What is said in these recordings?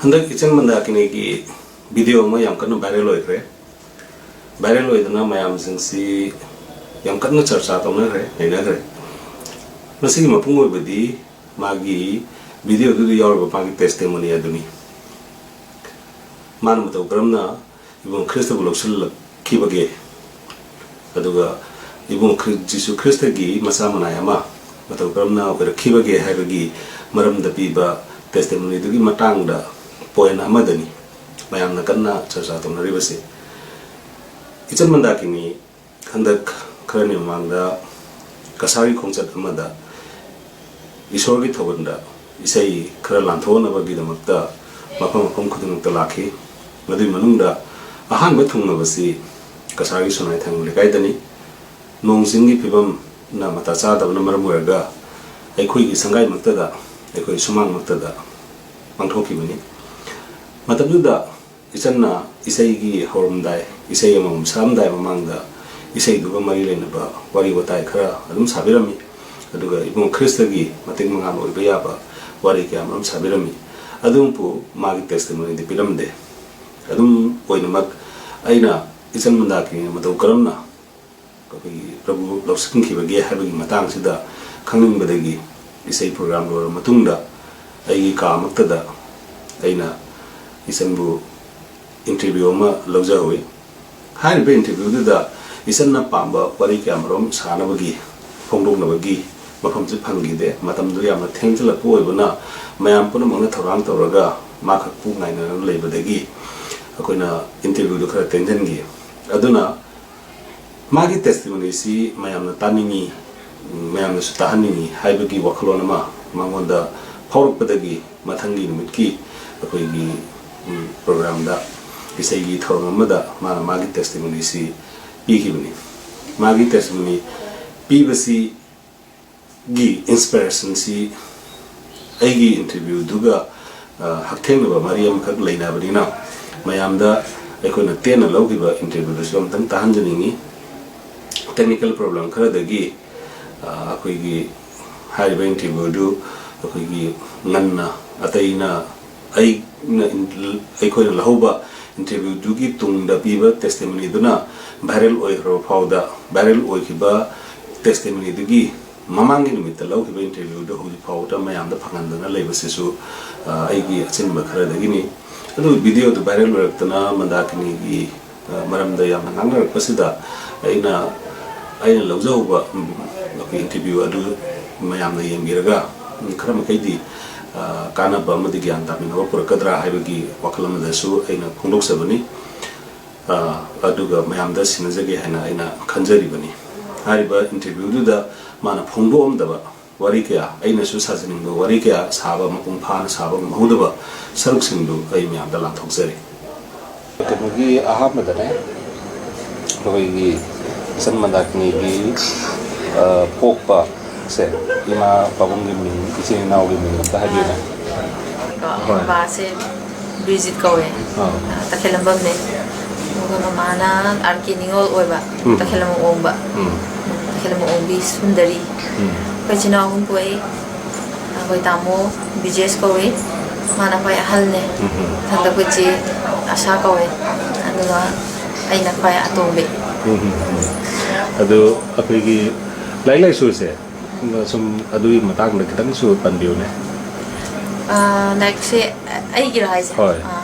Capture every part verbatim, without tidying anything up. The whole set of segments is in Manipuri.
ꯍꯟꯗꯛ ꯏꯆꯟ ꯃꯟꯗꯥꯀꯤꯅꯤꯒꯤ ꯚꯤꯗꯤꯑꯣ ꯑꯃ ꯌꯥꯝ ꯀꯟꯅ ꯚꯥꯏꯔꯦꯜ ꯑꯣꯏꯈ꯭ꯔꯦ꯫ ꯚꯥꯏꯔꯦꯜ ꯑꯣꯏꯗꯅ ꯃꯌꯥꯝꯁꯤꯡꯁꯤ ꯌꯥꯝ ꯀꯟꯅ ꯆꯔꯆꯥ ꯇꯧꯅꯈ꯭ꯔꯦ, ꯅꯩꯅꯈ꯭ꯔꯦ꯫ ꯃꯁꯤꯒꯤ ꯃꯄꯨꯡ ꯑꯣꯏꯕꯗꯤ ꯃꯥꯒꯤ ꯚꯤꯗꯤꯑꯣꯗꯨꯗ ꯌꯥꯎꯔꯤꯕ ꯃꯥꯒꯤ ꯇꯦꯁꯇꯤꯃꯣꯅꯤ ꯑꯗꯨꯅꯤ꯫ ꯃꯥꯅ ꯃꯇꯧ ꯀꯔꯝꯅ ꯏꯕꯨꯡ ꯈ꯭ꯔꯤꯁꯇꯕꯨ ꯂꯧꯁꯤꯜꯂꯛꯈꯤꯕꯒꯦ, ꯑꯗꯨꯒ ꯏꯕꯨꯡ ꯈ꯭ꯔꯤ-, ꯖꯤꯁꯨ ꯈ꯭ꯔꯤꯁꯇꯒꯤ ꯃꯆꯥ ꯃꯅꯥꯏ ꯑꯃ ꯃꯇꯧ ꯀꯔꯝꯅ ꯑꯣꯏꯔꯛꯈꯤꯕꯒꯦ ꯍꯥꯏꯕꯒꯤ ꯃꯔꯝꯗ ꯄꯤꯕ ꯇꯦꯁꯇꯤꯃꯣꯅꯤꯗꯨꯒꯤ ꯃꯇꯥꯡꯗ ꯄꯣꯏꯟ ꯑꯃꯗꯅꯤ ꯃꯌꯥꯝꯅ ꯀꯟꯅ ꯆꯔꯆꯥ ꯇꯧꯅꯔꯤꯕꯁꯤ꯫ ꯏꯆꯟ ꯃꯟꯗꯥꯀꯤꯅꯤ ꯍꯟꯗꯛ ꯈꯔꯅꯤ ꯃꯃꯥꯡꯗ ꯀꯁꯥꯔꯒꯤ ꯈꯣꯡꯆꯠ ꯑꯃꯗ ꯏꯁꯣꯔꯒꯤ ꯊꯧꯒꯟꯗ ꯏꯁꯩ ꯈꯔ ꯂꯥꯟꯊꯣꯛꯅꯕꯒꯤꯗꯃꯛꯇ ꯃꯐꯝ ꯃꯐꯝ ꯈꯨꯗꯤꯡꯃꯛꯇ ꯂꯥꯛꯈꯤ꯫ ꯃꯗꯨꯒꯤ ꯃꯅꯨꯡꯗ ꯑꯍꯥꯟꯕ ꯊꯨꯡꯅꯕꯁꯤ ꯀꯁꯥꯔꯒꯤ ꯁꯣꯅꯥꯏꯊꯪ ꯂꯩꯀꯥꯏꯗꯅꯤ꯫ ꯅꯣꯡ ꯆꯤꯡꯒꯤ ꯐꯤꯕꯝꯅ ꯃꯇꯥ ꯆꯥꯗꯕꯅ ꯃꯔꯝ ꯑꯣꯏꯔꯒ ꯑꯩꯈꯣꯏꯒꯤ ꯁꯪꯒꯥꯏꯃꯛꯇꯗ, ꯑꯩꯈꯣꯏ ꯁꯨꯃꯥꯡꯃꯛꯇꯗ ꯄꯥꯡꯊꯣꯛꯈꯤꯕꯅꯤ꯫ ꯃꯇꯝꯗꯨꯗ ꯏꯆꯟꯅ ꯏꯁꯩꯒꯤ ꯍꯧꯔꯝꯗꯥꯏ, ꯏꯁꯩ ꯑꯃꯃꯝ ꯁꯛꯑꯝꯗꯥꯏ ꯃꯃꯥꯡꯗ ꯏꯁꯩꯗꯨꯒ ꯃꯔꯤ ꯂꯩꯅꯕ ꯋꯥꯔꯤ ꯋꯥꯇꯥꯏ ꯈꯔ ꯑꯗꯨꯝ ꯁꯥꯕꯤꯔꯝꯃꯤ꯫ ꯑꯗꯨꯒ ꯏꯕꯨꯡ ꯈ꯭ꯔꯤꯁꯇꯒꯤ ꯃꯇꯤꯛ ꯃꯉꯥꯜ ꯑꯣꯏꯕ ꯌꯥꯕ ꯋꯥꯔꯤ ꯀꯌꯥ ꯃꯔꯨꯝ ꯁꯥꯕꯤꯔꯝꯃꯤ꯫ ꯑꯗꯨꯕꯨ ꯃꯥꯒꯤ ꯇꯦꯁꯇꯤꯃꯣꯅꯤꯗꯤ ꯄꯤꯔꯝꯗꯦ꯫ ꯑꯗꯨꯝ ꯑꯣꯏꯅꯃꯛ ꯑꯩꯅ ꯏꯆꯟ ꯃꯟꯗꯥꯀꯤꯅꯤꯅ ꯃꯇꯧ ꯀꯔꯝꯅ ꯑꯩꯈꯣꯏꯒꯤ ꯄ꯭ꯔꯚꯨ ꯂꯧꯁꯤꯟꯈꯤꯕꯒꯦ ꯍꯥꯏꯕꯒꯤ ꯃꯇꯥꯡꯁꯤꯗ ꯈꯪꯅꯤꯡꯕꯗꯒꯤ ꯏꯁꯩ ꯄ꯭ꯔꯣꯒ꯭ꯔꯥꯝ ꯂꯣꯏꯔꯕ ꯃꯇꯨꯡꯗ ꯑꯩꯒꯤ ꯀꯥ ꯑꯃꯛꯇꯗ ꯑꯩꯅ ꯏꯆꯟꯕꯨ ꯏꯟꯇꯔꯚ꯭ꯌꯨ ꯑꯃ ꯂꯧꯖꯍꯧꯏ꯫ ꯍꯥꯏꯔꯤꯕ ꯏꯟꯇꯔꯚ꯭ꯌꯨꯗꯨꯗ ꯏꯆꯟꯅ ꯄꯥꯝꯕ ꯋꯥꯔꯤ ꯀꯌꯥ ꯃꯔꯨꯝ ꯁꯥꯅꯕꯒꯤ, ꯐꯣꯡꯗꯣꯛꯅꯕꯒꯤ ꯃꯐꯝꯁꯨ ꯐꯪꯈꯤꯗꯦ꯫ ꯃꯇꯝꯗꯨ ꯌꯥꯝꯅ ꯊꯦꯡꯖꯤꯜꯂꯛꯄ ꯑꯣꯏꯕꯅ ꯃꯌꯥꯝ ꯄꯨꯝꯅꯃꯛꯅ ꯊꯧꯔꯥꯡ ꯇꯧꯔꯒ ꯃꯥ ꯈꯛꯄꯨ ꯉꯥꯏꯅꯗꯨꯅ ꯂꯩꯕꯗꯒꯤ ꯑꯩꯈꯣꯏꯅ ꯏꯟꯇꯔꯚ꯭ꯌꯨꯗꯨ ꯈꯔ ꯇꯦꯟꯖꯟꯈꯤ꯫ ꯑꯗꯨꯅ ꯃꯥꯒꯤ ꯇꯦꯁꯇꯤꯃꯣꯅꯤꯁꯤ ꯃꯌꯥꯝꯅ ꯇꯥꯅꯤꯡꯏ, ꯃꯌꯥꯝꯅꯁꯨ ꯇꯥꯍꯟꯅꯤꯡꯏ ꯍꯥꯏꯕꯒꯤ ꯋꯥꯈꯜꯂꯣꯟ ꯑꯃ ꯃꯉꯣꯟꯗ ꯐꯥꯎꯔꯛꯄꯗꯒꯤ ꯃꯊꯪꯒꯤ ꯅꯨꯃꯤꯠꯀꯤ ꯑꯩꯈꯣꯏꯒꯤ, ꯎꯝ, ꯄ꯭ꯔꯣꯒ꯭ꯔꯥꯝꯗ, ꯏꯁꯩꯒꯤ ꯊꯧꯔꯝ ꯑꯃꯗ ꯃꯥꯅ ꯃꯥꯒꯤ ꯇꯦꯁꯇꯤꯃꯣꯅꯤꯁꯤ ꯄꯤꯈꯤꯕꯅꯤ꯫ ꯃꯥꯒꯤ ꯇꯦꯁꯇꯤꯃꯣꯅꯤ ꯄꯤꯕꯁꯤ ꯒꯤ ꯏꯟꯁꯄꯤꯔꯦꯁꯟꯁꯤ ꯑꯩꯒꯤ ꯏꯟꯇꯔꯚ꯭ꯌꯨꯗꯨꯒ, ꯑ, ꯍꯛꯊꯦꯡꯅꯕ ꯃꯔꯤ ꯑꯃꯈꯛ ꯂꯩꯅꯕꯅꯤꯅ ꯃꯌꯥꯝꯗ ꯑꯩꯈꯣꯏꯅ ꯇꯦꯟꯅ ꯂꯧꯈꯤꯕ ꯏꯟꯇꯔꯚ꯭ꯌꯨꯗꯨꯁꯨ ꯑꯝꯇꯪ ꯇꯥꯍꯟꯖꯅꯤꯡꯉꯤ꯫ ꯇꯦꯛꯅꯤꯀꯦꯜ ꯄ꯭ꯔꯣꯕ꯭ꯂꯦꯝ ꯈꯔꯗꯒꯤ, ꯑ, ꯑꯩꯈꯣꯏꯒꯤ ꯍꯥꯏꯔꯤꯕ ꯏꯟꯇꯔꯚ꯭ꯌꯨꯗꯨ ꯑꯩꯈꯣꯏꯒꯤ ꯉꯟꯅ ꯑꯇꯩꯅ ꯑꯩ ꯑꯩꯈꯣꯏꯅ ꯂꯧꯍꯧꯕ interview ꯗꯨꯒꯤ ꯇꯨꯡꯗ ꯄꯤꯕ testimony ꯗꯨꯅ viral ꯑꯣꯏꯈ꯭ꯔꯕ ꯐꯥꯎꯗ, viral ꯑꯣꯏꯈꯤꯕ testimony ꯗꯨꯒꯤ ꯃꯃꯥꯡꯒꯤ ꯅꯨꯃꯤꯠꯇ ꯂꯧꯈꯤꯕ interview ꯗꯨ ꯍꯧꯖꯤꯛ ꯐꯥꯎꯕꯗ ꯃꯌꯥꯝꯗ ꯐꯪꯍꯟꯗꯅ ꯂꯩꯕꯁꯤꯁꯨ, ꯑ, ꯑꯩꯒꯤ ꯑꯆꯤꯟꯕ ꯈꯔꯗꯒꯤꯅꯤ꯫ ꯑꯗꯨ video ꯗꯨ viral ꯑꯣꯏꯔꯛꯇꯅ ꯃꯟꯗꯥꯀꯤꯅꯤꯒꯤ, ꯑ, ꯃꯔꯝꯗ ꯌꯥꯝꯅ ꯉꯥꯡꯅꯔꯛꯄꯁꯤꯗ ꯑꯩꯅ, ꯑꯩꯅ ꯂꯧꯖꯍꯧꯕ, ꯎꯝ, ꯑꯩꯈꯣꯏ interview ꯑꯗꯨ ꯃꯌꯥꯝꯅ ꯌꯦꯡꯕꯤꯔꯒ, ꯎꯝ, ꯈꯔ ꯃꯈꯩꯗꯤ, ꯑ, ꯀꯥꯟꯅꯕ ꯑꯃꯗꯤ ꯒ꯭ꯌꯥꯟ ꯇꯥꯃꯤꯟꯅꯕ ꯄꯨꯔꯛꯀꯗ꯭ꯔꯥ ꯍꯥꯏꯕꯒꯤ ꯋꯥꯈꯜ ꯑꯃꯗꯁꯨ ꯑꯩꯅ ꯐꯣꯡꯗꯣꯛꯆꯕꯅꯤ꯫ ꯑ, ꯑꯗꯨꯒ ꯃꯌꯥꯝꯗ ꯁꯤꯟꯅꯖꯒꯦ ꯍꯥꯏꯅ ꯑꯩꯅ ꯈꯟꯖꯔꯤꯕꯅꯤ꯫ ꯍꯥꯏꯔꯤꯕ interview ꯗꯨꯗ ꯃꯥꯅ ꯐꯣꯡꯗꯣꯛꯑꯝꯗꯕ ꯋꯥꯔꯤ ꯀꯌꯥ, ꯑꯩꯅꯁꯨ ꯁꯥꯖꯅꯤꯡꯕ ꯋꯥꯔꯤ ꯀꯌꯥ ꯁꯥꯕ, ꯃꯄꯨꯡ ꯐꯥꯅ ꯁꯥꯕ ꯉꯝꯍꯧꯗꯕ ꯁꯔꯨꯛꯁꯤꯡꯗꯨ ꯑꯩ ꯃꯌꯥꯝꯗ ꯂꯥꯟꯊꯣꯛꯆꯔꯤ꯫ ꯀꯩꯅꯣꯒꯤ ꯑꯍꯥꯟꯕꯗꯅꯦ, ꯑꯩꯈꯣꯏꯒꯤ ꯏꯆꯟ ꯃꯟꯗꯥꯀꯤꯅꯤꯒꯤ, ꯑ, ꯄꯣꯛꯄꯁꯦ, ꯏꯃꯥ ꯄꯥꯕꯨꯡꯒꯤ ꯃꯤꯡ, ꯏꯆꯤꯟ ꯏꯅꯥꯎꯒꯤ ꯃꯤꯡ ꯑꯝꯇ ꯍꯥꯏꯕꯤꯌꯨꯅꯦ꯫ ꯀꯣ, ꯍꯣꯏ꯫ ꯕꯕꯥꯁꯦ ꯕꯤꯔꯖꯤꯠ ꯀꯧꯋꯦ꯫ ꯑꯥ꯫ ꯇꯈꯦꯜꯂꯝꯕꯝꯅꯦ꯫ ꯑꯗꯨꯒ ꯃꯃꯥꯅ ꯑꯥꯔ ꯀꯦ ꯅꯤꯉꯣꯜ ꯑꯣꯏꯕ, ꯎꯝ꯫ ꯇꯈꯦꯜꯂꯝꯕꯝ ꯑꯣꯡꯕ꯫ ꯎꯝ꯫ ꯇꯈꯦꯜꯂꯝꯕꯝ ꯑꯣꯡꯕꯤ ꯁꯨꯟꯗꯔꯤ꯫ ꯎꯝ꯫ ꯑꯩꯈꯣꯏ ꯏꯆꯤꯟ ꯏꯅꯥꯎ ꯑꯍꯨꯝ ꯄꯣꯛꯏ꯫ ꯑꯩꯈꯣꯏ ꯇꯥꯃꯣ ꯕꯤꯖꯦꯁ ꯀꯧꯏ, ꯃꯥꯅ ꯈ꯭ꯋꯥꯏ ꯑꯍꯜꯅꯦ꯫ ꯎꯝ꯫ ꯃꯊꯪꯗ ꯑꯩꯈꯣꯏ ꯆꯦ ꯑꯁꯥ ꯀꯧꯏ, ꯑꯗꯨꯒ ꯑꯩꯅ ꯈ꯭ꯋꯥꯏ ꯑꯇꯣꯝꯕꯤ꯫ ꯎꯝ, ꯎꯝ, ꯎꯝ꯫ ꯑꯗꯨ ꯑꯩꯈꯣꯏꯒꯤ ꯂꯥꯏꯔꯤꯛ ꯂꯥꯏꯁꯨꯁꯦ, ꯁꯨꯝ ꯑꯗꯨꯒꯤ ꯃꯇꯥꯡꯗ ꯈꯤꯇꯪꯁꯨ ꯄꯟꯕꯤꯌꯨꯅꯦ꯫ ꯑꯥ, ꯂꯥꯏꯔꯤꯛꯁꯦ ꯑꯩꯒꯤꯔꯣ ꯍꯥꯏꯁꯦ? ꯍꯣꯏ꯫ ꯑꯥ,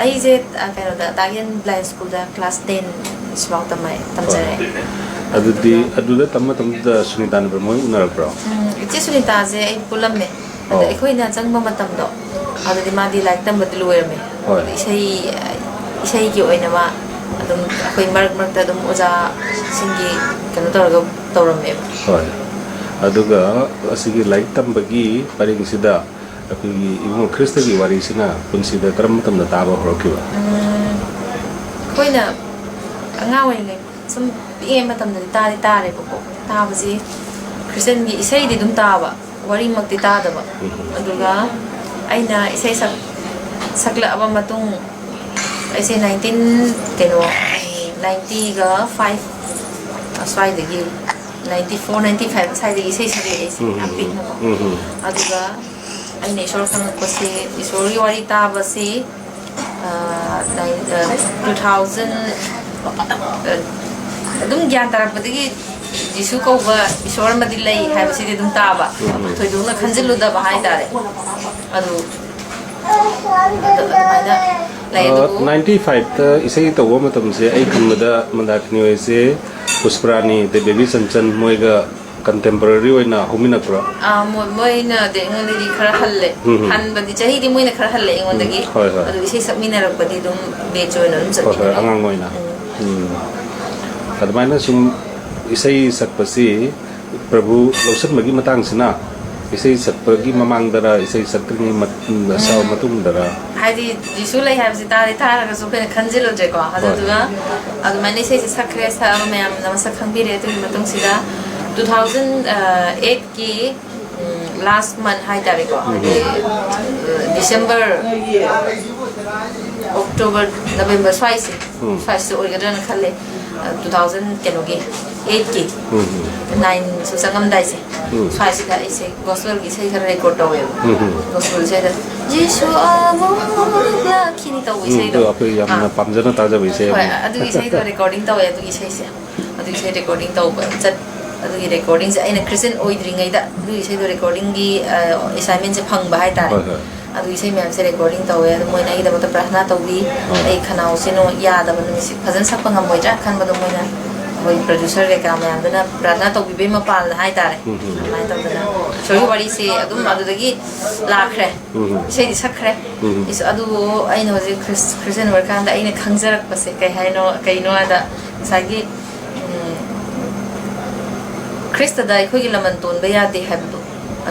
ꯑꯩꯁꯦ, ꯑꯥ, ꯀꯩꯅꯣꯗ, ꯇꯥꯛꯌꯦꯟ blind school ꯗ class ten ꯁꯤꯐꯥꯎ ꯇꯝꯃꯦ, ꯇꯝꯖꯔꯦ꯫ ꯍꯣꯏ꯫ ꯑꯗꯨꯗꯤ ꯑꯗꯨꯒ ꯑꯗꯨꯗ ꯇꯝꯕ ꯃꯇꯝꯗꯨꯗ ꯁꯨꯅꯤꯇꯥ ꯅꯕ꯭ꯔ ꯃꯣꯏ ꯎꯅꯔꯛꯄ꯭ꯔꯣ? ꯎꯝ, ꯏꯆꯦ ꯁꯨꯅꯤꯇꯥꯁꯦ ꯑꯩ ꯄꯨꯜꯂꯝꯃꯦ꯫ ꯑꯗ ꯑꯣ꯫ ꯑꯩꯈꯣꯏꯅ ꯆꯪꯕ ꯃꯇꯝꯗꯣ, ꯑꯗꯨꯗꯤ ꯃꯥꯗꯤ ꯂꯥꯏꯔꯤꯛ ꯇꯝꯕꯗꯤ ꯂꯣꯏꯔꯝꯃꯦ꯫ ꯍꯣꯏ꯫ ꯑꯗ ꯏꯁꯩ, ꯏꯁꯩꯒꯤ ꯑꯣꯏꯅ ꯃꯥ ꯑꯗꯨꯝ ꯑꯩꯈꯣꯏ ꯃꯔꯛ ꯃꯔꯛꯇ ꯑꯗꯨꯝ ꯑꯣꯖꯥꯁꯤꯡꯒꯤ ꯀꯩꯅꯣ ꯇꯧꯔꯒ ꯇꯧꯔꯝꯃꯦꯕ꯫ ꯍꯣꯏ꯫ ꯑꯗꯨꯒ ꯑꯁꯤꯒꯤ ꯂꯥꯏꯔꯤꯛ ꯇꯝꯕꯒꯤ ꯄꯔꯦꯡꯁꯤꯗ ꯑꯩꯈꯣꯏꯒꯤ ꯏꯕꯨꯡꯉꯣ ꯈ꯭ꯔꯤꯁꯇꯒꯤ ꯋꯥꯔꯤꯁꯤꯅ ꯄꯨꯟꯁꯤꯗ ꯀꯔꯝꯕ ꯃꯇꯝꯗ ꯇꯥꯕ ꯍꯧꯔꯛꯈꯤꯕ? ꯎꯝ, ꯑꯩꯈꯣꯏꯅ ꯑꯉꯥꯡ ꯑꯣꯏꯔꯤꯉꯩ, ꯁꯨꯝ ꯄꯤꯛꯏꯉꯩ ꯃꯇꯝꯗꯗꯤ ꯇꯥꯗꯤ ꯇꯥꯔꯦꯕꯀꯣ꯫ ꯇꯥꯕꯁꯤ ꯈ꯭ꯔꯤꯁꯇꯦꯟꯒꯤ ꯏꯁꯩꯗꯤ ꯑꯗꯨꯝ ꯇꯥꯕ, ꯋꯥꯔꯤꯃꯛꯇꯤ ꯇꯥꯗꯕ꯫ ꯎꯝ꯫ ꯑꯗꯨꯒ ꯑꯩꯅ ꯏꯁꯩ ꯁꯛ-, ꯁꯛꯂꯛꯑꯕ ꯃꯇꯨꯡ, ꯑꯩꯁꯦ nineteen, ꯀꯩꯅꯣ, ninety ꯒ five ꯑꯁ꯭ꯋꯥꯏꯗꯒꯤ, ninety four, ninety five ꯑꯁ꯭ꯋꯥꯏꯗꯒꯤ ꯏꯁꯩ ꯁꯛꯂꯛꯑꯦ ꯑꯩꯁꯦ, ꯎꯝ, ꯌꯥꯝ ꯎꯝ, ꯄꯤꯛꯅꯀꯣ꯫ ꯎꯝ, ꯎꯝ꯫ ꯑꯗꯨꯒ ꯑꯩꯅ ꯏꯁꯣꯔ ꯈꯪꯉꯛꯄꯁꯤ, ꯏꯁꯣꯔꯒꯤ ꯋꯥꯔꯤ ꯇꯥꯕꯁꯤ, ꯑ, ꯅꯥꯏꯟ-, ꯑ, ꯇꯨ ꯊꯥꯎꯖꯟ, ꯑ, ꯑꯗꯨꯝ ꯒ꯭ꯌꯥꯟ ꯇꯥꯔꯛꯄꯗꯒꯤ ꯖꯤꯁꯨ ꯀꯧꯕ ꯏꯁꯣꯔ ꯑꯃꯗꯤ ꯂꯩ ꯍꯥꯏꯕꯁꯤꯗꯤ ꯑꯗꯨꯝ ꯇꯥꯕ, ꯎꯝ꯫ ꯊꯣꯏꯗꯣꯛꯅ ꯈꯟꯖꯤꯜꯂꯨꯗꯕ ꯍꯥꯏꯇꯥꯔꯦ꯫ ꯑꯗꯨ, ꯑꯗꯨ ꯑꯗꯨꯃꯥꯏꯅ ꯂꯩ꯫ ꯑ, ꯑꯗꯨꯕꯨ ꯅꯥꯏꯟꯇꯤ ꯐꯥꯏꯚꯇ ꯏꯁꯩ ꯇꯧꯕ ꯃꯇꯝꯁꯦ, ꯑꯩ ꯈꯟꯕꯗ ꯃꯟꯗꯥꯀꯤꯅꯤ ꯍꯣꯏꯁꯦ ꯄꯨꯁꯄꯔꯥꯅꯤ, ꯑꯗꯩ ꯕꯦꯕꯤ ꯆꯟꯆꯟ ꯃꯣꯏꯒ contemporary ꯑꯣꯏꯅ ꯍꯧꯃꯤꯟꯅꯛꯄ꯭ꯔꯥ? ꯑꯥ, ꯃꯣ-, ꯃꯣꯏꯅꯗꯤ ꯑꯩꯉꯣꯟꯗꯒꯤ ꯈꯔ ꯍꯜꯂꯦ꯫ ꯎꯝ, ꯎꯝ꯫ ꯍꯟꯕꯗꯤ ꯆꯍꯤꯗꯤ ꯃꯣꯏꯅ ꯈꯔ ꯍꯜꯂꯦ ꯑꯩꯉꯣꯟꯗꯒꯤ꯫ ꯎꯝ, ꯍꯣꯏ, ꯍꯣꯏ꯫ ꯑꯗꯨ ꯏꯁꯩ ꯁꯛꯃꯤꯟꯅꯔꯛꯄꯗꯤ ꯑꯗꯨꯝ batch ꯑꯣꯏꯅ ꯑꯗꯨꯝ ꯍꯣꯏ, ꯍꯣꯏ, ꯆꯠꯃꯤꯟꯅꯔꯦ꯫ ꯑꯉꯥꯡ ꯑꯣꯏꯅ꯫ ꯎꯝ꯫ ꯎꯝ꯫ ꯑꯗꯨꯃꯥꯏꯅ ꯁꯨꯝ ꯏꯁꯩ ꯁꯛꯄꯁꯤ ꯄ꯭ꯔꯚꯨ ꯂꯧꯁꯤꯟꯕꯒꯤ ꯃꯇꯥꯡꯁꯤꯅ ꯏꯁꯩ ꯁꯛꯄꯒꯤ ꯃꯃꯥꯡꯗꯔ, ꯏꯁꯩ ꯁꯛꯇ꯭ꯔꯤꯉꯩ ꯃꯠ-, ꯎꯝ, ꯁꯛꯑ ꯃꯇꯨꯡꯗꯔ? ꯍꯥꯏꯗꯤ ꯖꯤꯁꯨ ꯂꯩ ꯍꯥꯏꯕꯁꯤ ꯇꯥꯗꯤ ꯇꯥꯔꯒꯁꯨ ꯑꯩꯈꯣꯏꯅ ꯈꯟꯖꯤꯜꯂꯨꯗ꯭ꯔꯦꯀꯣ꯫ ꯍꯣꯏ꯫ ꯑꯗꯨꯗꯨꯒ ꯑꯗꯨꯃꯥꯏꯅ ꯏꯁꯩꯁꯦ ꯁꯛꯈ꯭ꯔꯦ, ꯁꯛꯑꯒ ꯃꯌꯥꯝꯅ ꯃꯁꯛ ꯈꯪꯕꯤꯔꯦ꯫ ꯑꯗꯨꯒꯤ ꯃꯇꯨꯡꯁꯤꯗ two thousand eightꯀꯤ, ꯎꯝ, last month ꯍꯥꯏꯇꯥꯔꯦꯀꯣ, ꯎꯝ꯫ ꯍꯥꯏꯗꯤ, ꯑ, December, October, November ꯁ꯭ꯋꯥꯏꯁꯦ, ꯎꯝ꯫ ꯁ꯭ꯋꯥꯏꯁꯦ ꯑꯣꯏꯒꯗ꯭ꯔꯥꯅ ꯈꯜꯂꯦ꯫ ꯑ, two thousand ꯀꯩꯅꯣꯒꯤ, eightꯀꯤ, ꯎꯝ, ꯎꯝ꯫ Nineꯁꯨ ꯆꯪꯉꯝꯗꯥꯏꯁꯦ, ꯎꯝ꯫ ꯁ꯭ꯋꯥꯏꯁꯤꯗ ꯑꯩꯁꯦ gospelꯒꯤ ꯏꯁꯩ ꯈꯔ record ꯇꯧꯋꯦꯕ꯫ ꯎꯝ, ꯎꯝ꯫ Gospel ꯏꯁꯩꯗ "ꯖꯤꯁꯨ ꯑꯃꯨꯛ ꯂꯥꯛꯈꯤꯅꯤ" ꯇꯧꯕ ꯎꯝ, ꯏꯁꯩꯗꯣ꯫ ꯑꯗꯣ ꯑꯩꯈꯣꯏ ꯌꯥꯝꯅ ꯑꯥ꯫ ꯄꯥꯝꯖꯅ ꯇꯥꯖꯕ ꯏꯁꯩ ꯍꯣꯏ, ꯑꯃꯅꯤ꯫ ꯑꯗꯨꯒꯤ ꯏꯁꯩꯗꯣ recording ꯇꯧꯋꯦ, ꯑꯗꯨꯒꯤ ꯏꯁꯩꯁꯦ꯫ ꯑꯗꯨꯒꯤ ꯏꯁꯩ recording ꯇꯧꯕ ꯆꯠ-, ꯑꯗꯨꯒꯤ recordingꯁꯦ ꯑꯩꯅ Christian ꯑꯣꯏꯗ꯭ꯔꯤꯉꯩꯗ ꯑꯗꯨꯒꯤ ꯏꯁꯩꯗꯣ recordingꯒꯤ, ꯑ, assignmentꯁꯦ ꯐꯪꯕ ꯍꯥꯏꯇꯥꯔꯦ꯫ ꯍꯣꯏ, ꯍꯣꯏ꯫ ꯑꯗꯨꯒꯤ ꯏꯁꯩ ꯃꯌꯥꯝꯁꯦ recording ꯇꯧꯋꯦ꯫ ꯑꯗꯨ ꯃꯣꯏꯅ ꯑꯩꯒꯤꯗꯃꯛꯇ ꯄ꯭ꯔꯥꯊꯅꯥ ꯇꯧꯕꯤ꯫ ꯍꯣꯏ꯫ ꯑꯩ ꯈꯅꯥꯎꯁꯦ ꯅꯨꯡ-, ꯌꯥꯗꯕ ꯅꯨꯃꯤꯠꯁꯦ ꯐꯖꯅ ꯁꯛꯄ ꯉꯝꯃꯣꯏꯗ꯭ꯔꯥ ꯈꯟꯕꯗꯣ ꯃꯣꯏꯅ, ꯑꯩꯈꯣꯏ producer ꯀꯩꯀꯥ ꯃꯌꯥꯝꯗꯨꯅ ꯄ꯭ꯔꯥꯊꯅꯥ ꯇꯧꯕꯤꯕꯩ ꯃꯄꯥꯜꯗ ꯍꯥꯏꯇꯥꯔꯦ꯫ ꯎꯝ, ꯎꯝ꯫ ꯑꯗꯨꯃꯥꯏꯅ ꯇꯧꯗꯅ ꯏꯁꯣꯔꯒꯤ ꯋꯥꯔꯤꯁꯦ ꯑꯗꯨꯝ ꯑꯗꯨꯗꯒꯤ ꯂꯥꯛꯈ꯭ꯔꯦ꯫ ꯎꯝ, ꯎꯝ꯫ ꯏꯁꯩꯗꯤ ꯁꯛꯈ꯭ꯔꯦ꯫ ꯎꯝ, ꯎꯝ꯫ ꯏꯁ-, ꯑꯗꯨꯕꯨ ꯑꯩꯅ ꯍꯧꯖꯤꯛ ꯈ꯭ꯔꯤꯁ-, Christian ꯑꯣꯏꯔꯀꯥꯟꯗ ꯑꯩꯅ ꯈꯪꯖꯔꯛꯄꯁꯦ ꯀꯩ ꯍꯥꯏꯅꯣ, ꯀꯩꯅꯣ ꯍꯥꯏꯗ ꯉꯁꯥꯏꯒꯤ, ꯎꯝ, ꯈ꯭ꯔꯤꯁꯇꯗ ꯑꯩꯈꯣꯏꯒꯤ ꯂꯃꯟ ꯇꯣꯟꯕ ꯌꯥꯗꯦ ꯍꯥꯏꯕꯗꯣ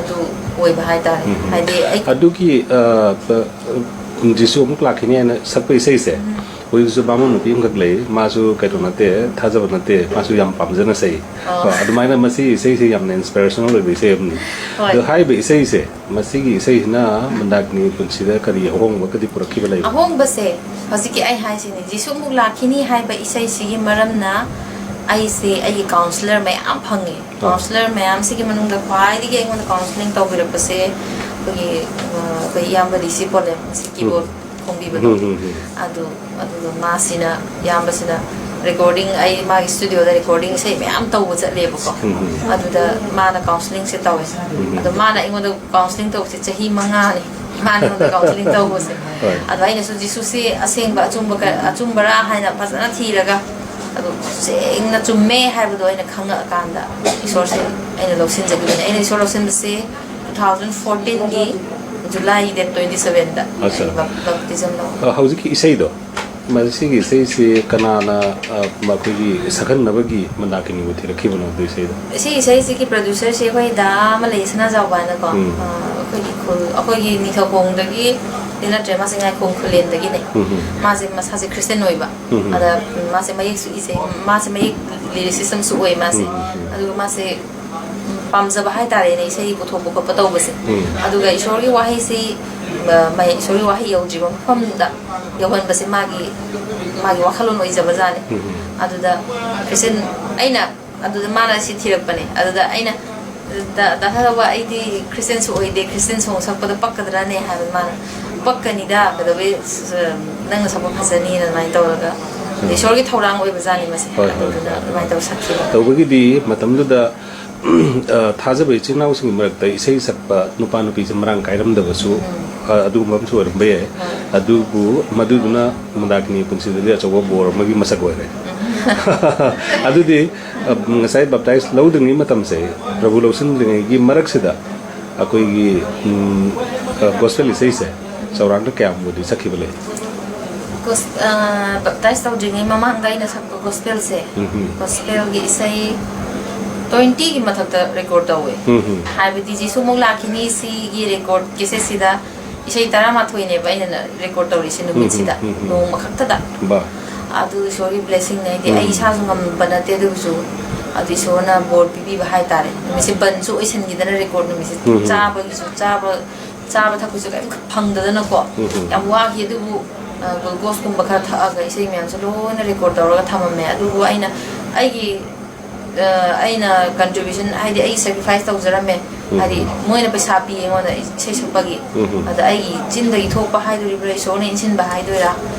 ꯑꯗꯨ ꯑꯣꯏꯕ ꯍꯥꯏꯇꯥꯔꯦ꯫ ꯎꯝ, ꯎꯝ꯫ ꯍꯥꯏꯗꯤ ꯑꯩ ꯑꯗꯨꯒꯤ, ꯑ, ꯄ-, ꯖꯤꯁꯨ ꯑꯃꯨꯛ ꯂꯥꯛꯈꯤꯅꯤ ꯍꯥꯏꯅ ꯁꯛꯄ ꯏꯁꯩꯁꯦ, ꯎꯝ꯫ ꯍꯧꯖꯤꯛꯁꯨ ꯕꯥꯃꯣꯟ ꯅꯨꯄꯤ ꯑꯃꯈꯛ ꯂꯩ, ꯃꯥꯁꯨ ꯀꯩꯅꯣ ꯅꯠꯇꯦ, ꯊꯥꯖꯕ ꯅꯠꯇꯦ, ꯃꯥꯁꯨ ꯌꯥꯝ ꯄꯥꯝꯖꯅ ꯁꯛꯏ꯫ ꯑꯣ꯫ ꯀꯣ, ꯑꯗꯨꯃꯥꯏꯅ ꯃꯁꯤ ꯏꯁꯩꯁꯦ ꯌꯥꯝꯅ inspirational ꯑꯣꯏꯕ ꯏꯁꯩ ꯑꯃꯅꯤ꯫ ꯍꯣꯏ꯫ ꯑꯗꯣ ꯍꯥꯏꯔꯤꯕ ꯏꯁꯩꯁꯦ, ꯃꯁꯤꯒꯤ ꯏꯁꯩꯁꯤꯅ ꯃꯟꯗꯥꯀꯤꯅꯤ ꯄꯨꯟꯁꯤꯗ ꯀꯔꯤ ꯑꯍꯣꯡꯕꯒꯗꯤ ꯄꯨꯔꯛꯈꯤꯕ ꯂꯩꯕ? ꯑꯍꯣꯡꯕꯁꯦ, ꯍꯧꯖꯤꯛꯀꯤ ꯑꯩ ꯍꯥꯏꯁꯤꯅꯦ, "ꯖꯤꯁꯨ ꯑꯃꯨꯛ ꯂꯥꯛꯈꯤꯅꯤ" ꯍꯥꯏꯕ ꯏꯁꯩꯁꯤꯒꯤ ꯃꯔꯝꯅ ꯑꯩꯁꯦ ꯑꯩꯒꯤ counsellor ꯃꯌꯥꯝ ꯐꯪꯉꯦ꯫ ꯑꯥ꯫ Counsellor ꯃꯌꯥꯝꯁꯤꯒꯤ ꯃꯅꯨꯡꯗ ꯈ꯭ꯋꯥꯏꯗꯒꯤ ꯑꯩꯉꯣꯟꯗ counselling ꯇꯧꯕꯤꯔꯛꯄꯁꯦ, ꯑꯩꯈꯣꯏꯒꯤ ꯑ, ꯑꯩꯈꯣꯏ ꯏꯌꯥꯝꯕ ꯔꯤꯁꯤ ꯄꯣꯂꯦꯝ, ꯁꯤ ꯀꯤꯕꯣꯔꯗ ꯈꯣꯡꯕꯤꯕꯗꯣ, ꯎꯝ, ꯎꯝ, ꯎꯝ꯫ ꯑꯗꯨ ꯑꯗꯨꯒ ꯃꯥꯁꯤꯅ, ꯏꯌꯥꯝꯕꯁꯤꯅ ꯔꯦꯀꯣꯔꯗꯤꯡ, ꯑꯩ ꯃꯥꯒꯤ ꯁ꯭ꯇꯨꯗꯤꯑꯣꯗ ꯔꯦꯀꯣꯔꯗꯤꯡ ꯏꯁꯩ ꯃꯌꯥꯝ ꯇꯧꯕ ꯆꯠꯂꯦꯕꯀꯣ꯫ ꯎꯝ, ꯎꯝ꯫ ꯑꯗꯨꯗ ꯃꯥꯅ ꯀꯥꯎꯟꯁꯤꯂꯤꯡꯁꯦ ꯇꯧꯋꯦ꯫ ꯎꯝ꯫ ꯑꯗꯣ ꯃꯥꯅ ꯑꯩꯉꯣꯟꯗ ꯀꯥꯎꯟꯁꯤꯂꯤꯡ ꯇꯧꯕꯁꯦ ꯆꯍꯤ ꯃꯉꯥꯅꯤ꯫ ꯃꯥꯅ ꯑꯩꯉꯣꯟꯗ ꯀꯥꯎꯟꯁꯤꯂꯤꯡ ꯇꯧꯕꯁꯦ꯫ ꯍꯣꯏ꯫ ꯑꯗꯣ ꯑꯩꯅꯁꯨ ꯖꯤꯁꯨꯁꯦ ꯑꯁꯦꯡꯕ ꯑꯆꯨꯝꯕ ꯀ-, ꯑꯆꯨꯝꯕꯔꯥ ꯍꯥꯏꯅ ꯐꯖꯅ ꯊꯤꯔꯒ, ꯑꯗꯨ ꯁꯦꯡꯅ ꯆꯨꯝꯃꯦ ꯍꯥꯏꯕꯗꯣ ꯑꯩꯅ ꯈꯪꯉꯛꯑꯀꯥꯟꯗ ꯏꯁꯣꯔꯁꯦ ꯑꯩꯅ ꯂꯧꯁꯤꯟꯖꯈꯤꯕꯅꯦ꯫ ꯑꯩꯅ ꯏꯁꯣꯔ ꯂꯧꯁꯤꯟꯕꯁꯦ two thousand fourteenꯒꯤ July date twenty sevenꯗ ꯑꯠꯆꯥ꯫ ꯑꯩ bap-, baptism ꯂꯧ꯫ ꯑ, ꯍꯧꯖꯤꯛꯀꯤ ꯏꯁꯩꯗꯣ, ꯃꯁꯤꯒꯤ ꯏꯁꯩꯁꯤ ꯀꯅꯥꯅ, ꯑ, ꯃꯈꯣꯏꯒꯤ ꯁꯛꯍꯟꯅꯕꯒꯤ ꯃꯟꯗꯥꯀꯤꯅꯤꯕꯨ ꯊꯤꯔꯛꯈꯤꯕꯅꯣ ꯑꯗꯨ ꯏꯁꯩꯗꯣ? ꯁꯤ ꯏꯁꯩꯁꯤꯒꯤ producerꯁꯦ ꯑꯩꯈꯣꯏ ꯗꯥ ꯑꯃ ꯂꯩ, ꯁꯅꯥꯖꯥꯎꯕ ꯍꯥꯏꯅꯀꯣ꯫ ꯎꯝ꯫ ꯑ, ꯑꯩꯈꯣꯏꯒꯤ ꯈꯨꯜ, ꯑꯩꯈꯣꯏꯒꯤ ꯅꯤꯡꯊꯧꯈꯣꯡꯗꯒꯤ ꯅꯠꯇ꯭ꯔꯦ, ꯃꯥꯁꯦ ꯉꯥꯏꯈꯣꯡ ꯈꯨꯂꯦꯟꯗꯒꯤꯅꯦ꯫ ꯎꯝ, ꯎꯝ꯫ ꯃꯥꯁꯦ ꯃꯁꯥꯁꯦ Christian ꯑꯣꯏꯕ꯫ ꯎꯝ, ꯎꯝ꯫ ꯑꯗ ꯃꯥꯁꯦ ꯃꯌꯦꯛꯁꯨ ꯏꯁꯩ, ꯃꯥꯁꯦ ꯃꯌꯦꯛ lyricist ꯑꯃꯁꯨ ꯑꯣꯏ ꯃꯥꯁꯦ꯫ ꯎꯝ, ꯎꯝ, ꯎꯝ꯫ ꯑꯗꯨꯒ ꯃꯥꯁꯦ ꯄꯥꯝꯖꯕ ꯍꯥꯏꯇꯥꯔꯦꯅꯦ, ꯏꯁꯩ ꯄꯨꯊꯣꯛꯄ ꯈꯣꯠꯄ ꯇꯧꯕꯁꯦ꯫ ꯎꯝ꯫ ꯑꯗꯨꯒ ꯏꯁꯣꯔꯒꯤ ꯋꯥꯍꯩꯁꯤ, ꯑ, ꯃ-, ꯏꯁꯣꯔꯒꯤ ꯋꯥꯍꯩ ꯌꯧꯗ꯭ꯔꯤꯕ ꯃꯐꯝꯗ ꯌꯧꯍꯟꯕꯁꯦ ꯃꯥꯒꯤ, ꯃꯥꯒꯤ ꯋꯥꯈꯜꯂꯣꯟ ꯑꯣꯏꯖꯕꯖꯥꯠꯅꯤ꯫ ꯎꯝ, ꯎꯝ꯫ ꯑꯗꯨꯗ Christian, ꯑꯩꯅ ꯑꯗꯨꯗ ꯃꯥꯅ ꯁꯤ ꯊꯤꯔꯛꯄꯅꯦ꯫ ꯑꯗꯨꯗ ꯑꯩꯅ, "ꯗ-, ꯗꯥ ꯁꯅꯥꯖꯥꯎꯕ, ꯑꯩꯗꯤ Christianꯁꯨ ꯑꯣꯏꯗꯦ, Christian song ꯁꯛꯄꯗ ꯄꯛꯀꯗ꯭ꯔꯥꯅꯦ?" ꯍꯥꯏꯕ ꯃꯥꯅ, "ꯄꯛꯀꯅꯤꯗ, ꯀꯩꯗꯧꯕꯩ, ꯁ-, ꯅꯪꯅ ꯁꯛꯄ ꯐꯖꯅꯤꯅ" ꯑꯗꯨꯃꯥꯏꯅ ꯇꯧꯔꯒ, ꯎꯝ꯫ ꯏꯁꯣꯔꯒꯤ ꯊꯧꯔꯥꯡ ꯑꯣꯏꯕꯖꯥꯠꯅꯤ ꯃꯁꯦ꯫ ꯍꯣꯏ, ꯍꯣꯏ, ꯑꯗꯨꯗꯨꯅ ꯍꯣꯏ꯫ ꯑꯗꯨꯃꯥꯏꯅ ꯇꯧꯔ ꯁꯛꯈꯤꯕ꯫ ꯇꯧꯕꯒꯤꯗꯤ ꯃꯇꯝꯗꯨꯗ, ꯑ, ꯊꯥꯖꯕ ꯏꯆꯤꯟ ꯏꯅꯥꯎꯁꯤꯡꯒꯤ ꯃꯔꯛꯇ ꯏꯁꯩ ꯁꯛꯄ ꯅꯨꯄꯥ ꯅꯨꯄꯤꯁꯦ ꯃꯔꯥꯡ ꯀꯥꯏꯔꯝꯗꯕꯁꯨ, ꯎꯝ꯫ ꯑ, ꯑꯗꯨꯒꯨꯝꯕ ꯑꯃꯁꯨ ꯑꯣꯏꯔꯝꯕ ꯌꯥꯏ꯫ ꯍꯣꯏ꯫ ꯑꯗꯨꯕꯨ ꯃꯗꯨꯗꯨꯅ ꯃꯟꯗꯥꯀꯤꯅꯤ ꯄꯨꯟꯁꯤꯗꯗꯤ ꯑꯆꯧꯕ ꯕꯣꯔ ꯑꯃꯒꯤ ꯃꯁꯛ ꯑꯣꯏꯔꯦ꯫ ꯑꯗꯨꯗꯤ, ꯑ, ꯉꯁꯥꯏ baptize ꯂꯧꯗ꯭ꯔꯤꯉꯩ ꯃꯇꯝꯁꯦ, ꯄ꯭ꯔꯚꯨ ꯂꯧꯁꯤꯟꯗ꯭ꯔꯤꯉꯩꯒꯤ ꯃꯔꯛꯁꯤꯗ ꯑꯩꯈꯣꯏꯒꯤ, ꯎꯝ, ꯑ, gospel ꯏꯁꯩꯁꯦ ꯆꯥꯎꯔꯥꯛꯅ ꯀꯌꯥꯝꯕꯨꯗꯤ ꯁꯛꯈꯤꯕ ꯂꯩ? Gos-, ꯑ, baptize ꯇꯧꯗ꯭ꯔꯤꯉꯩ ꯃꯃꯥꯡꯗ ꯑꯩꯅ ꯁꯛꯄ gospelꯁꯦ, ꯎꯝ, ꯎꯝ꯫ gospelꯒꯤ ꯏꯁꯩ twentyꯒꯤ ꯃꯊꯛꯇ record ꯇꯧꯋꯦ꯫ ꯎꯝ, ꯎꯝ꯫ ꯍꯥꯏꯕꯗꯤ ꯖꯤꯁꯨ ꯑꯃꯨꯛ ꯂꯥꯛꯈꯤꯅꯤ ꯁꯤꯒꯤ record casetꯁꯤꯗ ꯏꯁꯩ ꯇꯔꯥꯃꯥꯊꯣꯏꯅꯦꯕ ꯑꯩꯅ record ꯇꯧꯔꯤꯁꯦ ꯅꯨꯃꯤꯠꯁꯤꯗ, ꯎꯝ, ꯎꯝ, ꯎꯝ꯫ ꯅꯣꯡꯃ ꯈꯛꯇꯗ꯫ ꯕꯥ꯫ ꯑꯗꯨ ꯏꯁꯣꯔꯒꯤ blessingꯅꯦ, ꯍꯥꯏꯗꯤ ꯎꯝ꯫ ꯑꯩ ꯏꯁꯥꯁꯨ ꯉꯝꯕ ꯅꯠꯇꯦ, ꯑꯗꯨꯕꯨꯁꯨ ꯑꯗꯨ ꯏꯁꯣꯔꯅ ꯕꯣꯔ ꯄꯤꯕꯤꯕ ꯍꯥꯏꯇꯥꯔꯦ꯫ ꯅꯨꯃꯤꯠꯁꯦ ꯕꯟꯁꯨ ꯑꯣꯏꯁꯟꯈꯤꯗꯅ record ꯅꯨꯃꯤꯠꯁꯦ, ꯎꯝ, ꯎꯝ꯫ ꯆꯥꯕꯒꯤꯁꯨ, ꯆꯥꯕ, ꯆꯥꯕ ꯊꯛꯄꯁꯨ ꯀꯔꯤꯝ ꯐꯪꯗꯗꯅꯀꯣ, ꯎꯝ, ꯎꯝ꯫ ꯌꯥꯝ ꯋꯥꯈꯤ꯫ ꯑꯗꯨꯕꯨ, ꯑ, glucoseꯀꯨꯝꯕ ꯈꯔ ꯊꯛꯑꯒ ꯏꯁꯩ ꯃꯌꯥꯝꯁꯨ ꯂꯣꯏꯅ record ꯇꯧꯔꯒ ꯊꯝꯃꯝꯃꯦ꯫ ꯑꯗꯨꯕꯨ ꯑꯩꯅ ꯑꯩꯒꯤ, ꯑ, ꯑꯩꯅ contribution, ꯍꯥꯏꯗꯤ ꯑꯩ sacrifice ꯇꯧꯖꯔꯝꯃꯦ꯫ ꯍꯥꯏꯗꯤ ꯃꯣꯏꯅ ꯄꯩꯁꯥ ꯄꯤ ꯑꯩꯉꯣꯟꯗ ꯏꯁꯩ ꯁꯛꯄꯒꯤ꯫ ꯎꯝ꯫ ꯑꯗ ꯑꯩꯒꯤ ꯆꯤꯟꯗꯒꯤ ꯊꯣꯛꯄ ꯍꯥꯏꯗꯣꯔꯤꯕ꯭ꯔꯥ, ꯏꯁꯣꯔꯅ ꯏꯟꯁꯤꯟꯕ ꯍꯥꯏꯗꯣꯏꯔꯥ,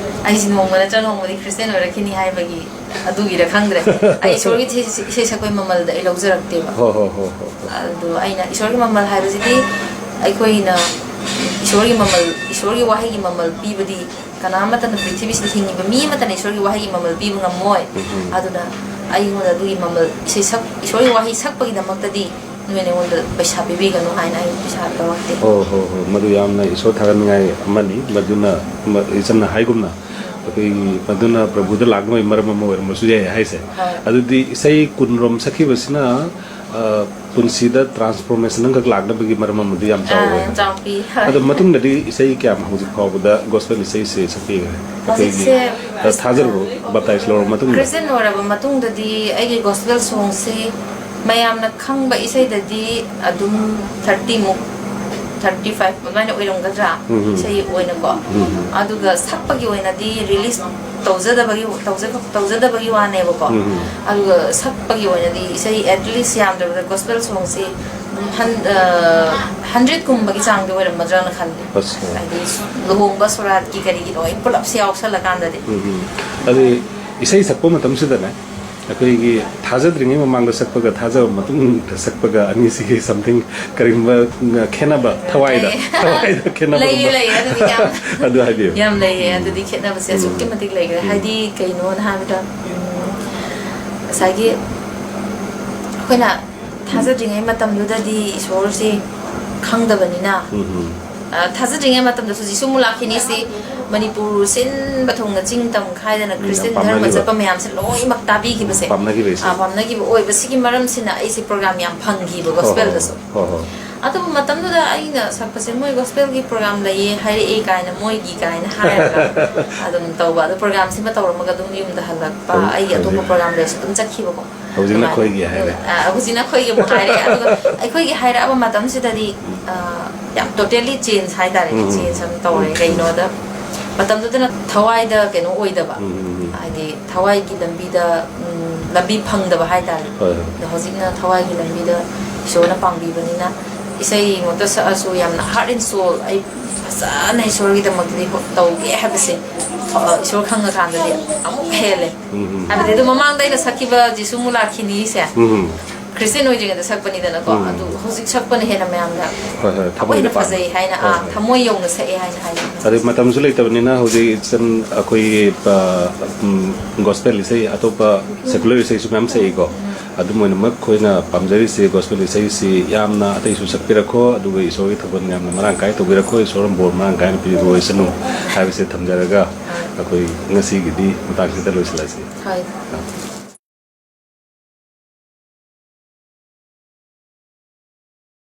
ꯑꯩꯁꯤ ꯅꯣꯡꯃ ꯅꯠꯇ꯭ꯔ ꯅꯣꯡꯃꯗꯤ ꯈ꯭ꯔꯤꯁꯇꯤꯌꯥꯟ ꯑꯣꯏꯔꯛꯈꯤꯅꯤ ꯍꯥꯏꯕꯒꯤ ꯑꯗꯨꯒꯤꯔ ꯈꯪꯗ꯭ꯔꯦ꯫ ꯑꯩ ꯏꯁꯣꯔꯒꯤ ꯏꯁꯩ, ꯏꯁꯩ ꯁꯛꯄꯒꯤ ꯃꯃꯜꯗ ꯑꯩ ꯂꯧꯖꯔꯛꯇꯦꯕ꯫ ꯍꯣ, ꯍꯣ, ꯍꯣ, ꯍꯣ, ꯍꯣ꯫ ꯑꯗꯣ ꯑꯩꯅ ꯏꯁꯣꯔꯒꯤ ꯃꯃꯜ ꯍꯥꯏꯕꯁꯤꯗꯤ ꯑꯩꯈꯣꯏꯅ ꯏꯁꯣꯔꯒꯤ ꯃꯃꯜ, ꯏꯁꯣꯔꯒꯤ ꯋꯥꯍꯩꯒꯤ ꯃꯃꯜ ꯄꯤꯕꯗꯤ ꯀꯅꯥ ꯑꯃꯠꯇꯅ, ꯄ꯭ꯔꯤꯊꯤꯕꯤꯁꯤꯗ ꯍꯤꯡꯉꯤꯕ ꯃꯤ ꯑꯃꯠꯇꯅ ꯏꯁꯣꯔꯒꯤ ꯋꯥꯍꯩꯒꯤ ꯃꯃꯜ ꯄꯤꯕ ꯉꯝꯃꯣꯏ꯫ ꯎꯝ꯫ ꯑꯗꯨꯅ ꯑꯩꯉꯣꯟꯗ ꯑꯗꯨꯒꯤ ꯃꯃꯜ, ꯏꯁꯩ ꯁꯛ-, ꯏꯁꯣꯔꯒꯤ ꯋꯥꯍꯩ ꯁꯛꯄꯒꯤꯗꯃꯛꯇꯗꯤ ꯅꯣꯏꯅ ꯑꯩꯉꯣꯟꯗ ꯄꯩꯁꯥ ꯄꯤꯕꯤꯒꯅꯨ ꯍꯥꯏꯅ ꯑꯩ ꯄꯩꯁꯥ ꯂꯧꯔꯛꯇꯦ꯫ ꯍꯣ, ꯍꯣ, ꯍꯣ꯫ ꯃꯗꯨ ꯌꯥꯝꯅ ꯏꯁꯣꯔ ꯊꯥꯒꯠꯅꯤꯡꯉꯥꯏ ꯑꯃꯅꯤ꯫ ꯃꯗꯨꯅ, ꯃ-, ꯏꯆꯝꯅ ꯍꯥꯏꯒꯨꯝꯅ, ꯑꯩꯈꯣꯏꯒꯤ ꯃꯗꯨꯅ ꯄ꯭ꯔꯚꯨꯗ ꯂꯥꯛꯅꯕꯒꯤ ꯃꯔꯝ ꯑꯃ ꯑꯣꯏꯔꯝꯕꯁꯨ ꯌꯥꯏ ꯍꯥꯏꯁꯦ꯫ ꯍꯣꯏ꯫ ꯑꯗꯨꯗꯤ ꯏꯁꯩ ꯀꯨꯟꯔꯣꯝ ꯁꯛꯈꯤꯕꯁꯤꯅ, ꯑ, ꯄꯨꯟꯁꯤꯗ transformation ꯑꯃꯈꯛ ꯂꯥꯛꯅꯕꯒꯤ ꯃꯔꯝ ꯑꯃꯗꯤ ꯌꯥꯝ ꯆꯥꯎꯕ ꯑꯥ, ꯑꯣꯏꯔꯝꯃꯦ꯫ ꯆꯥꯎꯄꯤ꯫ ꯍꯣꯏ꯫ ꯑꯗꯣ ꯃꯇꯨꯡꯗꯗꯤ ꯏꯁꯩ ꯀꯌꯥꯝ ꯍꯧꯖꯤꯛ ꯐꯥꯎꯕꯗ gospel ꯏꯁꯩꯁꯦ ꯁꯛꯄꯤꯈ꯭ꯔꯦ? ꯍꯧꯖꯤꯛꯁꯦ ꯑꯩꯈꯣꯏꯒꯤ, ꯑ, ꯊꯥꯖꯔꯕ, baptize ꯂꯧꯔꯕ ꯃꯇꯨꯡꯗ? ꯈ꯭ꯔꯤꯁꯇꯤꯌꯥꯟ ꯑꯣꯏꯔꯕ ꯃꯇꯨꯡꯗꯗꯤ ꯑꯩꯒꯤ gospel songꯁꯤ ꯃꯌꯥꯝꯅ ꯈꯪꯕ ꯏꯁꯩꯗꯗꯤ ꯑꯗꯨꯝ thirty ꯃꯨꯛ, thirty five ꯑꯗꯨꯃꯥꯏꯅ ꯑꯣꯏꯔꯝꯒꯗ꯭ꯔꯥ, ꯎꯝ, ꯎꯝ꯫ ꯏꯁꯩ ꯑꯣꯏꯅꯀꯣ꯫ ꯎꯝ, ꯎꯝ꯫ ꯑꯗꯨꯒ ꯁꯛꯄꯒꯤ ꯑꯣꯏꯅꯗꯤ release ꯇꯧꯖꯗꯕꯒꯤ, ꯇꯧꯖ-, ꯇꯧꯖꯗꯕꯒꯤ ꯋꯥꯅꯦꯕꯀꯣ꯫ ꯎꯝ, ꯎꯝ꯫ ꯑꯗꯨꯒ ꯁꯛꯄꯒꯤ ꯑꯣꯏꯅꯗꯤ ꯏꯁꯩ at least ꯌꯥꯝꯗ꯭ꯔꯕꯗ gospel songꯁꯤ ꯑꯗꯨꯝ ꯍꯟ-, ꯑ, hundred ꯀꯨꯝꯕꯒꯤ ꯆꯥꯡꯗꯤ ꯑꯣꯏꯔꯝꯃꯗ꯭ꯔꯅ ꯈꯜꯂꯤ꯫ ꯑꯁ꯫ ꯍꯥꯏꯗꯤ ꯂꯨꯍꯣꯡꯕ ꯁꯣꯔꯥꯠꯀꯤ ꯀꯔꯤꯒꯤ ꯂꯣꯏ ꯄꯨꯂꯞꯁꯦ ꯌꯥꯎꯁꯜꯂꯀꯥꯟꯗꯗꯤ꯫ ꯎꯝ, ꯎꯝ꯫ ꯑꯗꯨ ꯏꯁꯩ ꯁꯛꯄ ꯃꯇꯝꯁꯤꯗꯅꯦ, ꯑꯩꯈꯣꯏꯒꯤ ꯊꯥꯖꯗ꯭ꯔꯤꯉꯩ ꯃꯃꯥꯡꯗ ꯁꯛꯄꯒ ꯊꯥꯖꯕ ꯃꯇꯨꯡꯗ ꯁꯛꯄꯒ ꯑꯅꯤꯁꯤꯒꯤ something ꯀꯔꯤꯒꯨꯝꯕ ꯈꯦꯠꯅꯕ, ꯊꯋꯥꯏꯗ, ꯂꯩꯌꯦ꯫ ꯊꯋꯥꯏꯗ ꯈꯦꯠꯅꯕꯒꯨꯝꯕ? ꯂꯩꯌꯦ, ꯂꯩꯌꯦ, ꯑꯗꯨꯗꯤ ꯌꯥꯝ, ꯑꯗꯨ ꯍꯥꯏꯕꯤꯌꯨ꯫ ꯌꯥꯝ ꯂꯩꯌꯦ, ꯎꯝ꯫ ꯑꯗꯨꯗꯤ ꯈꯦꯠꯅꯕꯁꯦ ꯑꯁꯨꯛꯀꯤ ꯎꯝ꯫ ꯃꯇꯤꯛ ꯂꯩꯈ꯭ꯔꯦ꯫ ꯎꯝ꯫ ꯍꯥꯏꯗꯤ ꯀꯩꯅꯣꯅ ꯍꯥꯏꯕꯗ, ꯎꯝ, ꯉꯁꯥꯏꯒꯤ ꯑꯩꯈꯣꯏꯅ ꯊꯥꯖꯗ꯭ꯔꯤꯉꯩ ꯃꯇꯝꯗꯨꯗꯗꯤ ꯏꯁꯣꯔꯁꯤ ꯈꯪꯗꯕꯅꯤꯅ, ꯎꯝ, ꯎꯝ꯫ ꯑ, ꯊꯥꯖꯗ꯭ꯔꯤꯉꯩ ꯃꯇꯝꯗꯁꯨ ꯖꯤꯁꯨ ꯑꯃꯨꯛ ꯂꯥꯛꯈꯤꯅꯤ ꯁꯤ ꯃꯅꯤꯄꯨꯔ ꯁꯤꯟꯕ ꯊꯨꯡꯅ ꯆꯤꯡ ꯇꯝ ꯈꯥꯏꯗꯅ ꯎꯝ, ꯌꯥꯝ ꯈ꯭ꯔꯤꯁꯇꯤꯌꯥꯟ ꯙꯔꯃ ꯄꯥꯝꯅꯈꯤꯕ꯫ ꯆꯠꯄ ꯃꯌꯥꯝꯁꯦ ꯂꯣꯏꯅꯃꯛ ꯇꯥꯕꯤꯈꯤꯕꯁꯦ꯫ ꯄꯥꯝꯅꯈꯤꯕ ꯏꯁꯩ꯫ ꯑ, ꯄꯥꯝꯅꯈꯤꯕ ꯑꯣꯏꯕꯁꯤꯒꯤ ꯃꯔꯝꯁꯤꯅ ꯑꯩꯁꯦ program ꯌꯥꯝ ꯐꯪꯈꯤꯕ ꯍꯣꯏ, ꯍꯣꯏ, gospelꯗꯁꯨ꯫ ꯍꯣꯏ, ꯍꯣꯏ꯫ ꯑꯗꯨꯕꯨ ꯃꯇꯝꯗꯨꯗ ꯑꯩꯅ ꯁꯛꯄꯁꯦ ꯃꯣꯏ gospelꯒꯤ program ꯂꯩꯌꯦ ꯍꯥꯏꯔꯛꯑꯦ ꯀꯥꯏꯅ, ꯃꯣꯏꯒꯤ ꯀꯥꯏꯅ ꯍꯥꯏꯔꯒ ꯑꯗꯨꯝ ꯇꯧꯕ꯫ ꯑꯗꯣ programꯁꯤꯃ ꯇꯧꯔꯝꯃꯒ ꯑꯗꯨꯝ ꯌꯨꯝꯗ ꯍꯜꯂꯛꯄ, ꯍꯧꯖꯤꯛ, ꯑꯩꯒꯤ ꯑꯇꯣꯞꯄ ꯍꯧꯖꯤꯛ꯫ Program ꯂꯩꯔꯁꯨ ꯑꯗꯨꯝ ꯆꯠꯈꯤꯕꯀꯣ꯫ ꯍꯧꯖꯤꯛꯅ ꯑꯗꯨꯃꯥꯏꯅ꯫ ꯑꯩꯈꯣꯏꯒꯤ ꯍꯥꯏꯔꯦ꯫ ꯑ, ꯍꯧꯖꯤꯛꯅ ꯑꯩꯈꯣꯏꯒꯤ ꯑꯃꯨꯛ ꯍꯥꯏꯔꯦ꯫ ꯑꯗꯨꯒ ꯑꯩꯈꯣꯏꯒꯤ ꯍꯥꯏꯔꯛꯑꯕ ꯃꯇꯝꯁꯤꯗꯗꯤ, ꯎꯝ꯫ ꯑ, ꯌꯥꯝ totally change ꯍꯥꯏꯇꯥꯔꯦ꯫ ꯎꯝ, ꯎꯝ, change ꯑꯃ ꯇꯧꯔꯦ꯫ ꯎꯝ꯫ ꯀꯩꯅꯣꯗ, ꯃꯇꯝꯗꯨꯗꯅ ꯊꯋꯥꯏꯗ ꯀꯩꯅꯣ ꯑꯣꯏꯗꯕ, ꯎꯝ, ꯎꯝ, ꯎꯝ꯫ ꯍꯥꯏꯗꯤ ꯊꯋꯥꯏꯒꯤ ꯂꯝꯕꯤꯗ, ꯎꯝ, ꯂꯝꯕꯤ ꯐꯪꯗꯕ ꯍꯥꯏꯇꯥꯔꯦ꯫ ꯍꯣꯏ, ꯍꯣꯏ꯫ ꯑꯗꯣ ꯍꯧꯖꯤꯛꯅ ꯊꯋꯥꯏꯒꯤ ꯂꯝꯕꯤꯗ ꯏꯁꯣꯔꯅ ꯄꯥꯡꯕꯤꯕꯅꯤꯅ ꯏꯁꯩꯃꯛꯇ ꯁꯛꯑꯁꯨ ꯌꯥꯝꯅ heart and soul ꯑꯩ ꯐꯖꯅ ꯏꯁꯣꯔꯒꯤꯗꯃꯛꯇꯗꯤ ꯍꯣ- ꯇꯧꯒꯦ ꯍꯥꯏꯕꯁꯦ, ꯑ, ꯏꯁꯣꯔ ꯈꯪꯉꯀꯥꯟꯗꯗꯤ ꯑꯃꯨꯛ ꯍꯦꯜꯂꯦ꯫ ꯎꯝ, ꯎꯝ꯫ ꯍꯥꯏꯕꯗꯤ ꯑꯗꯨ ꯃꯃꯥꯡꯗ ꯑꯩꯅ ꯁꯛꯈꯤꯕ ꯖꯤꯁꯨ ꯃꯨꯂꯥꯈꯤꯅꯤꯁꯦ, ꯎꯝ, ꯎꯝ꯫ ꯈ꯭ꯔꯤꯁꯇꯤꯌꯟ ꯑꯣꯏꯗ꯭ꯔꯤꯉꯩꯗ ꯁꯛꯄꯅꯤꯗꯅꯀꯣ, ꯎꯝ꯫ ꯑꯗꯨ ꯍꯧꯖꯤꯛ ꯁꯛꯄꯅ ꯍꯦꯟꯅ ꯃꯌꯥꯝꯅ ꯍꯣꯏ, ꯍꯣꯏ, ꯑꯃꯨꯛ ꯊꯃꯣꯏꯗ ꯍꯦꯟꯅ ꯄꯥꯟꯕ꯫ ꯐꯖꯩ ꯍꯥꯏꯅ, ꯍꯣꯏ, ꯑꯥ, ꯍꯣꯏ꯫ ꯊꯃꯣꯏ ꯌꯧꯅ ꯁꯛꯑꯦ ꯍꯥꯏꯅ ꯍꯥꯏꯅ꯫ ꯑꯗꯩ ꯃꯇꯝꯁꯨ ꯂꯩꯇꯕꯅꯤꯅ ꯍꯧꯖꯤꯛ ꯏꯆꯟ ꯑꯩꯈꯣꯏꯒꯤ, ꯑ, ꯎꯝ, gospel ꯏꯁꯩ, ꯑꯇꯣꯞꯄ secular ꯏꯁꯩꯁꯨ ꯃꯌꯥꯝ ꯁꯛꯏꯀꯣ꯫ ꯑꯗꯨꯝ ꯑꯣꯏꯅꯃꯛ ꯑꯩꯈꯣꯏꯅ ꯄꯥꯝꯖꯔꯤꯁꯦ gospel ꯏꯁꯩꯁꯤ ꯌꯥꯝꯅ ꯑꯇꯩꯁꯨ ꯁꯛꯄꯤꯔꯛꯈꯣ, ꯑꯗꯨꯒ ꯏꯁꯣꯔꯒꯤ ꯊꯧꯒꯜ ꯌꯥꯝꯅ ꯃꯔꯥꯡ ꯀꯥꯏꯅ ꯇꯧꯕꯤꯔꯛꯈꯣ, ꯏꯁꯣꯔꯅ ꯕꯣꯔ ꯃꯔꯥꯡ ꯀꯥꯏꯅ ꯄꯤꯕꯤꯕ ꯑꯣꯏꯁꯅꯨ ꯍꯥꯏꯕꯁꯦ ꯊꯝꯖꯔꯒ ꯑꯩꯈꯣꯏ ꯉꯁꯤꯒꯤꯗꯤ ꯃꯇꯥꯡꯁꯤꯗ ꯂꯣꯏꯁꯤꯜꯂꯁꯤ꯫ ꯍꯣꯏ꯫